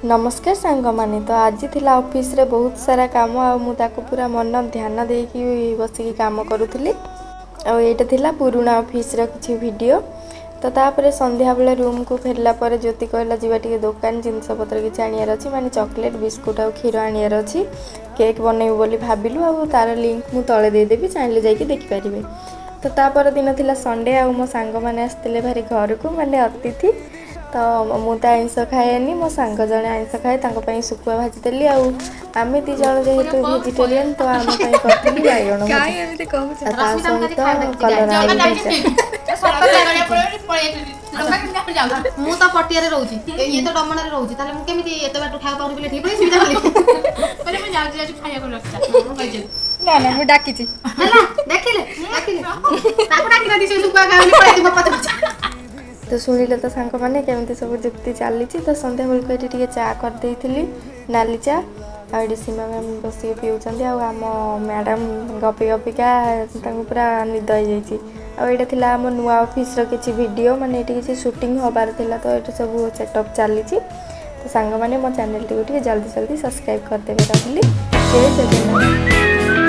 ନମସ୍କାର ସାଙ୍ଗମାନେ। ତ ଆଜି ଥିଲା ଅଫିସରେ ବହୁତ ସାରା କାମ ଆଉ ମୁଁ ତାକୁ ପୁରା ମନ ଧ୍ୟାନ ଦେଇକି ବସିକି କାମ କରୁଥିଲି। ଆଉ ଏଇଟା ଥିଲା ପୁରୁଣା ଅଫିସର କିଛି ଭିଡ଼ିଓ। ତ ତାପରେ ସନ୍ଧ୍ୟାବେଳେ ରୁମ୍କୁ ଫେରିଲା ପରେ ଜ୍ୟୋତି କହିଲା, ଯିବା ଟିକେ ଦୋକାନ, ଜିନିଷପତ୍ର କିଛି ଆଣିବାର ଅଛି, ମାନେ ଚକୋଲେଟ୍, ବିସ୍କୁଟ୍ ଆଉ କ୍ଷୀର ଆଣିବାର ଅଛି। କେକ୍ ବନେଇବୁ ବୋଲି ଭାବିଲୁ। ଆଉ ତାର ଲିଙ୍କ୍ ମୁଁ ତଳେ ଦେଇଦେବି, ଚାହିଁଲେ ଯାଇକି ଦେଖିପାରିବେ। ତ ତାପର ଦିନ ଥିଲା ସଣ୍ଡେ ଆଉ ମୋ ସାଙ୍ଗମାନେ ଆସିଥିଲେ ଭାରି ଘରକୁ, ମାନେ ଅତିଥି। ତ ମୁଁ ତ ଆଇଁଷ ଖାଏନି, ମୋ ସାଙ୍ଗ ଜଣେ ଆଇଁଷ ଖାଏ, ତାଙ୍କ ପାଇଁ ଶୁଖୁଆ ଭାଜିଦେଲି। ଆଉ ଆମେ ଦୁଇ ଜଣ ଯେହେତୁ ଭେଜିଟେରିଆନ୍, ତ ଆମ ପାଇଁ କରିଥିଲି ବାଇଗଣ ଭଜା ଆଉ ତା ସହିତ କଲରା ଆଳୁ ଭଜା। ମୁଁ ତ ପଟିଆରେ ରହୁଛି, ଇଏ ତ ଡମଣାରେ ରହୁଛି, ତାହେଲେ ମୁଁ କେମିତି ଏତେ ବାଟ ଖାଇବା ପାଉନି ବୋଲି ଏଠିକି ପଳେଇ ସୁବିଧା କଲି। ମୁଁ ଯାଉଛି ଯାଉଛି ଖାଇବାକୁ। ନା ନା, ମୁଁ ଡାକିଛି। ହେଲା, ଦେଖିଲେ ଦେଖିଲେ, ତାକୁ ଡାକିନାହାନ୍ତି, ସେ ଶୁଖୁଆ ଖାଇବନି, ପଳେଇ ପଛେ ପଛେ। ତ ଶୁଣିଲେ ତ ସାଙ୍ଗମାନେ, କେମିତି ସବୁ ଯୁକ୍ତି ଚାଲିଛି। ତ ସନ୍ଧ୍ୟାବେଳକୁ ଏଠି ଟିକେ ଚା କରିଦେଇଥିଲି, ନାଲି ଚା। ଆଉ ଏଠି ସୀମା ମ୍ୟାମ୍ ବସିକି ପିଉଛନ୍ତି ଆଉ ଆମ ମ୍ୟାଡ଼ାମ୍ ଗପି ଗପିକା ତାଙ୍କୁ ପୁରା ନିଦ ହେଇଯାଇଛି। ଆଉ ଏଇଟା ଥିଲା ଆମ ନୂଆ ଅଫିସର କିଛି ଭିଡ଼ିଓ, ମାନେ ଏଠି କିଛି ସୁଟିଂ ହେବାର ଥିଲା, ତ ଏଠି ସବୁ ସେଟଅପ୍ ଚାଲିଛି। ତ ସାଙ୍ଗମାନେ, ମୋ ଚ୍ୟାନେଲଟିକୁ ଟିକେ ଜଲ୍ଦି ଜଲ୍ଦି ସବସ୍କ୍ରାଇବ୍ କରିଦେବେ। ରହିଲି, ଜୟ ଜଗନ୍ନାଥ।